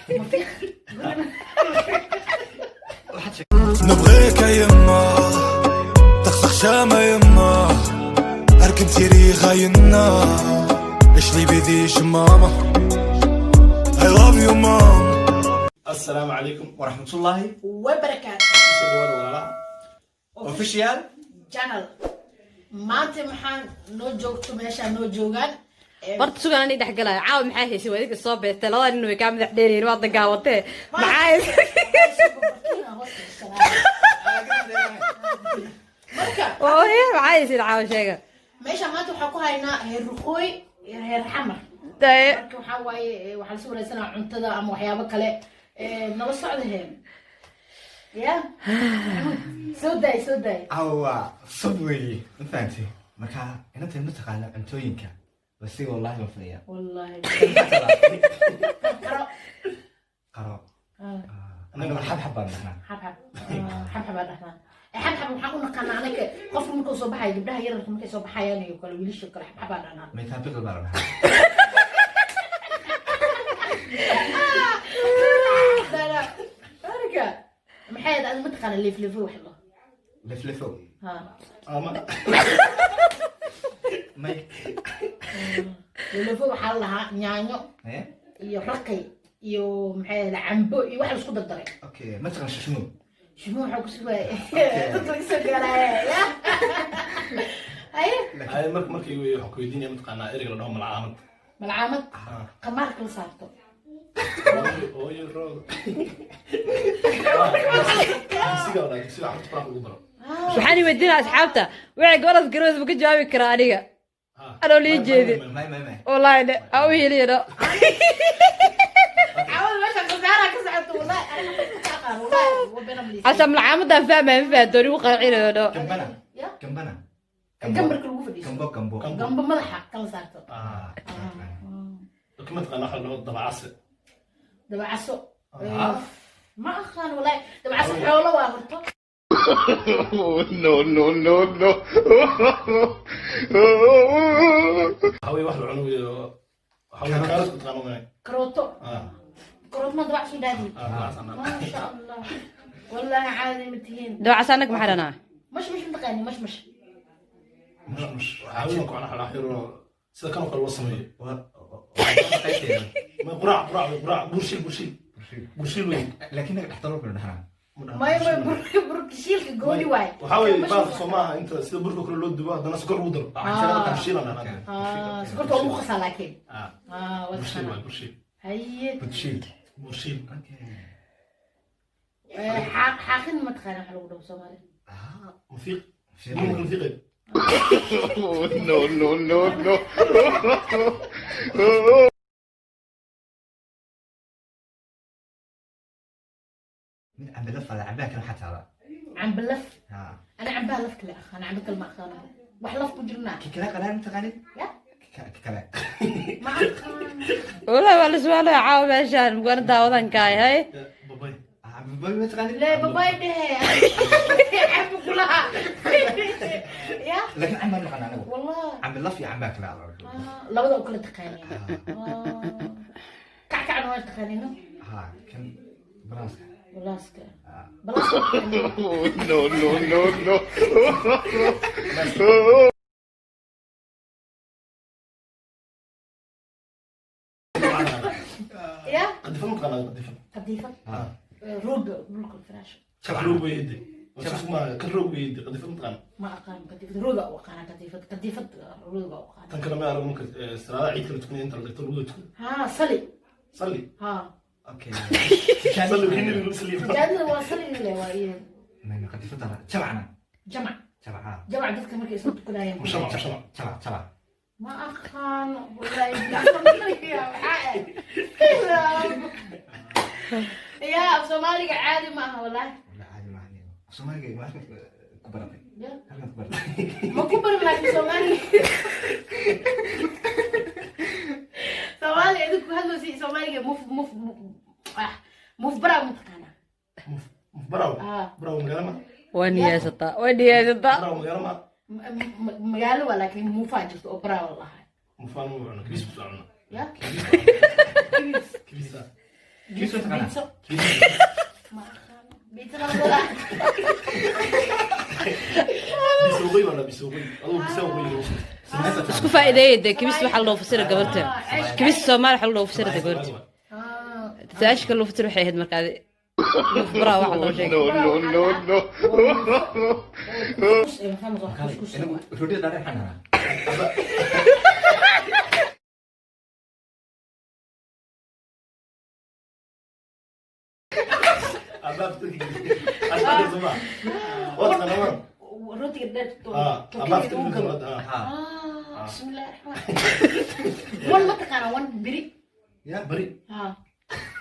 Mafiiq. نبغيك يا يما تخسخ شامة يما أركبتي ريغا ينا إيش لي بيديش ماما I love you mom. Assalaamu calaykum. Waraxmatullaahi wabarakaatu. Kusoo dhawaada walaalaha Official Channel. Maanta maxaan noo joogto meeshaan noo joogaan? Horta sugan ani dhex galaayo. Caawa maxaa haysay? Waa idinka soo beertay, labada nin way kaa madax dheeryihiin, waad dagaawatee, maxaa haysay? Marka Ooye, maxaa haysin caawa? Sheega. Meesha maanta waxaan ku haynaa heer Ruqooy iyo heer Xamar. Daye. Marka waxaa waaye waxaa lasoo wareysanaa cuntada ama waxyaabo kale. Nala socda hee ya. Maxamuud, soo daay, soo daay. Caawa sab weeye, ma fahantay? Marka inanta ma taqaana cuntooyinka, basi wallahi ma filaya. Wallahi qaro. Qaro. Ah. Anaga xabxab baan dhahnaa. Xabxab. Ah, xabxab baan dhahnaa. Xabxab waxaan u naqaanaa anaga qofka markuu soo baxayo, gabdhaha yararka markay soo baxayaan iyo kale, wiilasha kale, xabxab baan dhahnaa. Maytaabiqil baa la dhahaa. Marka maxay ahayd? Adiga ma taqaana leefleefo wax lo Leflefo? Ha. Ama May. Leefleefo waxaa la lahaa yaanyo Eh? iyo raqay iyo maxay ahayd, cambo iyo wax la isku dardaray. Okay, ma taqaan shushmu? Shimo waxaa ku sugaya dadka laga soo gaaraya ya haye. Ay, marka markay wey waxaan ku weydiinaya, mataqaanaa ereyga la dhaho malcaamad? Malcaamad qamaarka la saarto. Hooyo roog dugsiga la dhaho, dugsiga carruurta quraanka lagu baro. Waxaan weydiinaa asxaabta waxay gabadhaas garowsa ma ka jawaabi karaa aniga anoo lii jeedin? May, may, may. Wallahi de ha u heliyano. Caawada meesha khasaara ka socoto wallahi, aniga ma aqaan wallahi, waa been amliis. Xataa malcaamadaan fahmaya, ma fahantoon igu qancinayo no. Gambana. Ya. Gambana. Gambarka lagu fadhiisto. Gambo, gambo. Gambo madaxa kala saarto. Ah. Dadka mataqaanaa waxa la dhaho dabacase? Dabacaso ma aqaan wallahi, dabacaso xoolo waa horto. No, no, no, no. Waxaa weye wax la cuno weeye oo waxaa weye kaaras, mataqaana may? Karooto. Ah. Karooto ma dabacaso dhaadi? Ah, dabacase anaa. Maasha Allah, wallahi caadi ma tihiin. Dabacas annaga maxaa dhanaa? Mashmash ma taqaani mashmash? Mush waxaa weye ku cuna xalaa xiro sida kan oo kale loo sameeyo. Ma quraac, quraac wey, quraac burshiil, burshiil, burshiil wey. Laakiin naga dhex daloo kale dhahnaa. May, may, burkishiilka gooni waay. Waxaa weeye baalka soo maaha inta sida burka kale loo dubo haddana sokor lagu daro, burshiil aan dhahnaa. Ah, sokorta waa lagu qasaa laakiin. Ah. Ah, waa burshiil taqaanaa. Waay burshiil. Haye. Budshiil. Burshiil. Xaaqin ma taqaana waxa lagu dhaho Soomaali? Mafiiq, mumkin mafiiqeed. No, no, no, no. Mid cambe laf ala cambaha kale maxaa taala? Cambe laf. Ha. Ana cambaha laf kale aqaan, cambe kale ma aqaano, wax laf ku jirnaa. Ki kale qalaar ma taqaanid? Ya. Ki kale. Ma aqaan. Wallahi waa la su'aalaya caawa meeshaan mugana daawadan kaay hay. Babay. Cambe boy ma taqaanid? Lee babay dhehe, cambe kulaha ya. Laakiin cambaan naqaan anagu. Wallah. Cambe laf iyo cambaha kale ala. Ah, labada u kala taqaaniin. Kackacna waa taqaaniino. Ha, kan balaaska. Balaaska. Ah. Balaaska taqaaniin. No, no, no, no. Ya. Qadifa mataqaanaa qadifa? Qadiifad. Ha. Rooga dhulka firaash. Roog wey hidde kan, roog wey hidde. Qadifa mataqaana? Ma aqaan qadiifad, rooga u aqaana qadiifad, qadiifad rooga u aqaana. Tan kale ma arag marka salaada ciid kala tukanaya inta la dhigto lagu tukado. Ha, sali. Salli. Ha. Okay. Salli wixii nabigu saliyo. Sajaadada waa sali le, waa iyo. May, qadifada jabcana. Jamac. Jabca. Jamac dadka markay isla tukanayaan. Mushamac, mushamac. Jabc, jabc. Ma aqaan wallahi, maxaa ya, af Soomaaliga caadi ma aha wallahi. Wallahi caadi maaha niyo. Soomaaliga ma halkan ku baratay? Ya. Halkan ku baratay. Ma ku barin laakiin Soomaaliga, Soomaaliga idinku hadlaysi Soomaaliga muf muf ah muf baraa ma taqaanaa? Muf muf baraw. Ah. Baraw magaalo ma? Waa niyeysataa, waa niyeysataa. Baraw magaalo ma? Magaalo waa laakiin muufaa jirto oo baraa la lahaa. Mufaan ma cuno, kibis buu cunaa. Ya. Kibis. Kibis ma taqaanaa? Pizza. Ma aqaano. Pizza ma laga Bisuuqay wala bisuuqay, aduu bisuuqay. Isku faa'iideeyay dee. Kibis waxaa loo fasira gabarta, kibis Soomaali waxaa loo fasira gabarta. Su-aasha kale loo fasira waxay ahayd markaa baraa waxa loo sheegay. No, no, no, no. Inagu roodhida dhaadheer maxaan dhahnaa? Rootiga dheer. Ha. Bismillahi raxmaan. Wan ma taqaanaa? Wan beri. Ya. Bari. Ha,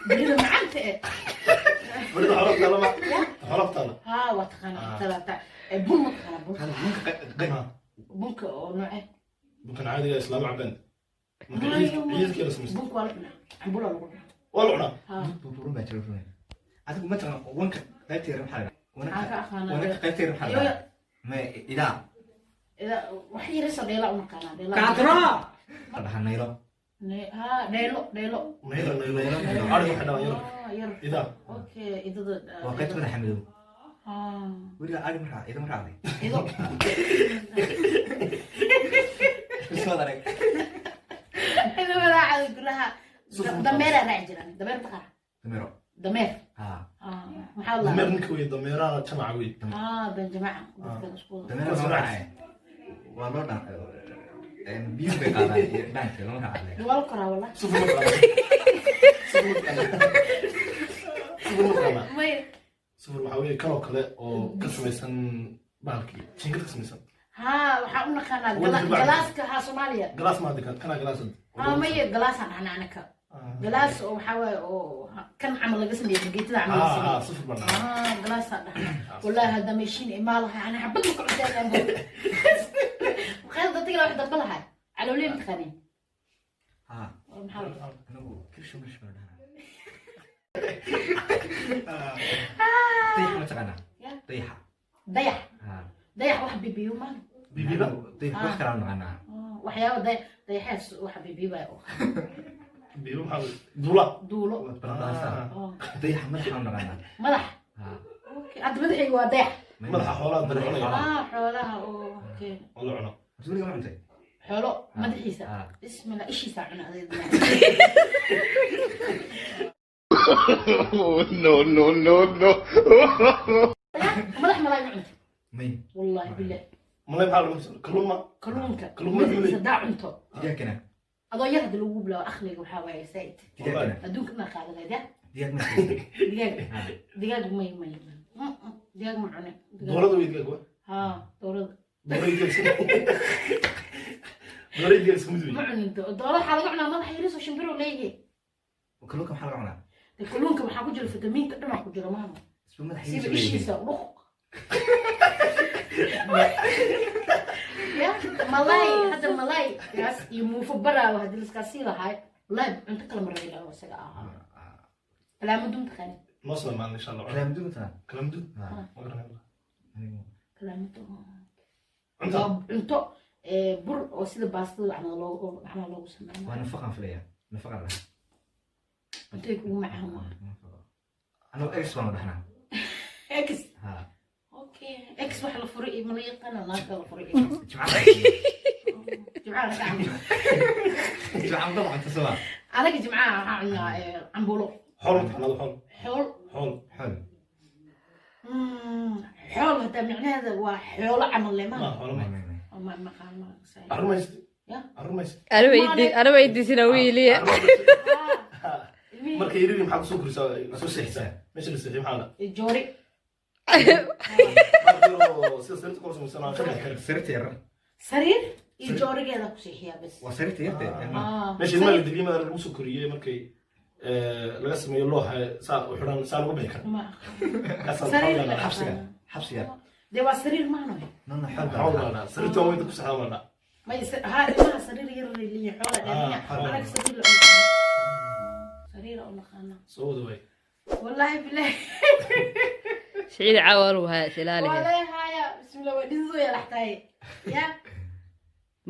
berida macaanta eh. Barida xolofta lama xolofta la. Ha, waa taqaanaa talaata. Bun ma taqaanaa? Bun. Hada bunka Bunka oo nooce? Bunkan caadiga islaama cabaan marka ciidkii la samaysto. Bunka waa la cunaa, cambula lagu cunaa. Waa la cunaa. Ha. Burun baa jira, burun. Adigu ma taqaan wanka qaybta yar maxaa la dhahaa? Maxaa ka aqaanaa? Wanka qaybta yar maxaa la dhahaa? Ma idaa. Ida wax yaraysa dheela u naqaanaa, dheela. La dhahaa naylo. Ha, dheelo, dheelo. Naylo, naylo, ariga waxay dhahaan yar. Ah, yar. Idaa. Okay, idada. Waa qaybta madaxa madow. Ha. Weligaa ari ma raac, ida ma raacday? Ido. Soo arag. Ido walaacada gulaha. Dameeraa raaci jiraan, dameer taqaana? Dameero. Dameer. Ha. Ah, maxaa la Dameer ninka wey, dameeraha jamaca wey. Ah, dan jamaca dadka isku wada. Dameero loo raacay. Waa loo dhaan. Biyo bay qaadaan iyo dhaanka lama raacday. Waa la koraa wallah. Sufur ma taqaanaa? Sufur ma taqaanaa? Sufur ma taqaanaa? May. Sufur waxaa weeye kanoo kale oo ka samaysan bahalkii jiingad ka samaysan. Ha, waxaa u naqaanaa Wada jamaca. Galaaska, ha, Soomaaliya. Galaas maadi kan kanaa galaas. Ha, maye, galaasaan dhahnaa anaka, galaas oo waxaa waaye oo kan camal laga sameeyey, fargeetada camal laga Ha ha. sameeyey. Sufur baan dhahaa. Ah, galaasaan dhahnaa wallahi. Hadda meeshiin imaa lahay ana xabad ma ka cuntayn. Maqaayad dadka wax dalba lahay calooley ma taqaaniin? Ha. Maxaa la dhahaa? Anagu kirshu mish baan dhahnaa. Dayaxa ma taqaanaa? Ya. Dayaxa. Dayax. Ha. Dayax wax bibiyo maan. Bibiba. Dayax wax kale aan naqaanaa. Waxyaaba dayax, dayaxaas wax bibiba oo Bibiba maxaa weeye? Duula. Duulo. Barbaasa. Oh. Dayaxa madaxa aan naqaanaa. Madax. Ha. Okay, hadda madaxayga waa dayax. Madaxa xoolaha Madaxa cunaya. xoolaha. Ah, xoolaha oo okay. Oo la cuno. Horta weligaa ma cuntay? Xoolo madaxiisa? Ah. Bismillah, ishiisa cuna adeed. No, no, no, no. Madax malaay ma cunto? May. Wallahi billah. Malay maxaa lagu soo kalluun ma Kalluunka. Kalluun ma Madaxiisa daa cunto. Digaagkana. Adoo yar hadda lagu bilaabo aqliga waxaa waaye saaid. Digaagkana. Adduunka inaa qaadanayd ya. Digaag ma cuntay? Digaag. Ha. Digaag may, may. Digaag ma cune. Digaag. Doorada wey, digaag wa. Ha, doorada. Doorada digaag isku, doorada digaag isku mid wey. Ma cunin doorada. Waxaa laga cunaa madaxa yariis oo shimbiro leeyahay. Kalluunka maxaa laga cunaa? Dee kalluunka waxaa ku jira fitamiinka dhanaa ku jira maama. Isbu madaxa siba yariis leeyahay. Ishiisa dhuq ya malay. Hadda malay kaas iyo muufo baraawo haddii laiskaa sii lahaay wallahi cunto kale ma rabi lahaa isaga ahaa. Kalaamadu mataqaani? Noo soo imaan insha Allah. Kalaamadu ma taqaan? Kalaamadu. Ha. Ma garanayo. Anigu. Kalaamadu. Cunta. Waa cunto bur oo sida baastada camal loogu camal loogu sameeyo. Waa nafaqaan filaya. Nafaqaan lahaa. Cuntooyinka ugu macaan waa. Anagu ex baan dhahnaa. X. Ha. Okay, X wax la furay iyo mala yaqaana naagta la furay. Jimcaha. Jimcaha laga cunaa. Jimcaha ma cunto sabaa? Anaga jimcaha waxaa cunaa cambuulo. Xool ma taqaanaa? Xool. Xool. Xool. Xool. Xool hadda micnaheeda waa xoolo camal le ma ma xoolo ma. May may may. Ma maqaan ma. Carruur ma haysatid? Ya. Carruur ma haysatid? Ana weydiisina wiiliya. Marka yariiri maxaa kusoo korisaa, kusoo seexisaa meesha la seexiyo maxaa la Joori. Bahalkii sida sariirta kor samaysan aan ka bixi karin. Sariirta yar. Sariir iyo joorigeeda ku seexiyaa bas. Waa sariirta yarta ilmaha. Ah, Meesha ilmaha la degiyo madaxa lagu soo koriyey markay laga sameeyo looxa saa u xidhan saa lagu bixi karo. Ma Kaasaan sariir xool la baa Xabsiga. Xabsiga. Dee waa sariir maano. No, xool dhahaa. Xool baa baa dhahaa. Sariirta waa weynta ku saxda baa dhahaa. May ha, ilmaha sariir yar leeyihiin xoola dheeriya. Ah, xoolo. Anaga sariir la naqaana, sariir u naqaana. Soo wada waay. Wallahi billahi. Siciid caawa lagu hayaa isilaalihe. Wallahi haya, bismillah, waa dhinzo ya laxtaay ya.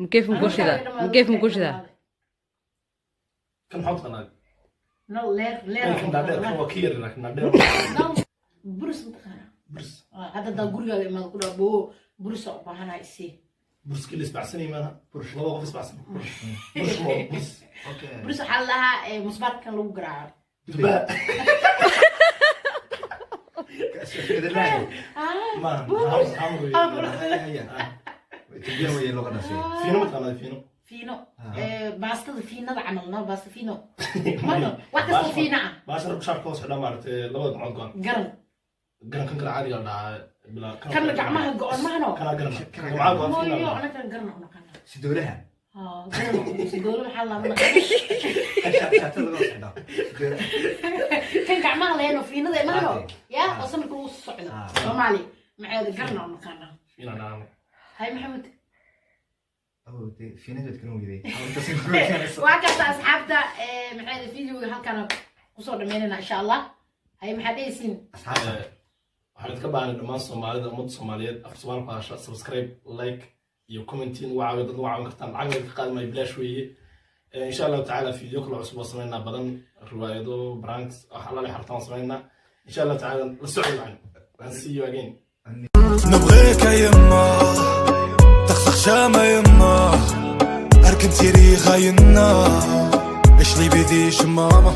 Mkeef mukushida, mkeef mukushida. Kan maxaa u taqaanaa? Nal, leer, leer. Kan dhaadheer, kan waa ka yar, laakiin dhaadheer. Nal burus mataqaana? Burs. Ah, hadda daa gurigaaga imaada, ku dhaha, "Boo, burusa u baahanahay, isii." Burski la isbacsanay maana laba qof isbacsan, burs waa burs. Okay. Burus waxaa la dhahaa musbaarkan lagu garaaco. Dubaha. Federlaag. Maaha. Burus. Hamur. Ah, burus. Itoobiya weeye luqadaasi. Fiino mataqaanaa, fiino? Fiino. Ah. Baastada fiinada camal, no, baasta fiino mano, wax kastoo fiino ah. Baasha shaarka hoos xidhaa, maaragtay, labada gacmood go-an. Garan. Garan kan kale caadiga la dhahaa bilaa. Kanna gacmaha go-an mahano. Kanaa garan. Kana. Gacmaha go-an Mooyo. fiina. Anakan garan u naqana. Sidoolaha. Ah, garan sidoolo maxaa lama. Shaatada laga socdo. Sidoolaha. Kan gacmaha leheno fiinada mahano. Okay. Ya oo samarka lagu socdo. Ah. Soomaali maceeda garan u naqana. Fiina dhahaan. Hay, Maxamed. Oh, dee fiinada waad garan weyday. Intaas ku keenayso. Waa kasta, asxaabta, maxamed, videoga halkaan kusoo dhamaynayna, insha Allah. Hay, maxaa dhehaysiin? Asxaabta. Waxaan idinka baahnay dhammaan Soomaalida, ummadda Soomaaliyeed afar Soomaali ku hadasha, subscribe, like iyo commenting uga caawiya. Dad uga caawin kartaan, lacagna idinka qaadi maayo, bilaash weeye. Insha Allahu tacaala video kale cusub oo samaynaa badan, riwaayado, pranks, wax allaale xartaan waan samaynaa, insha Allahu tacaala. La socod wacan and see you again. نبغيك يا يما تخسخ شامة يما أركنتي ريغا ينا ايش لي بيديش ماما.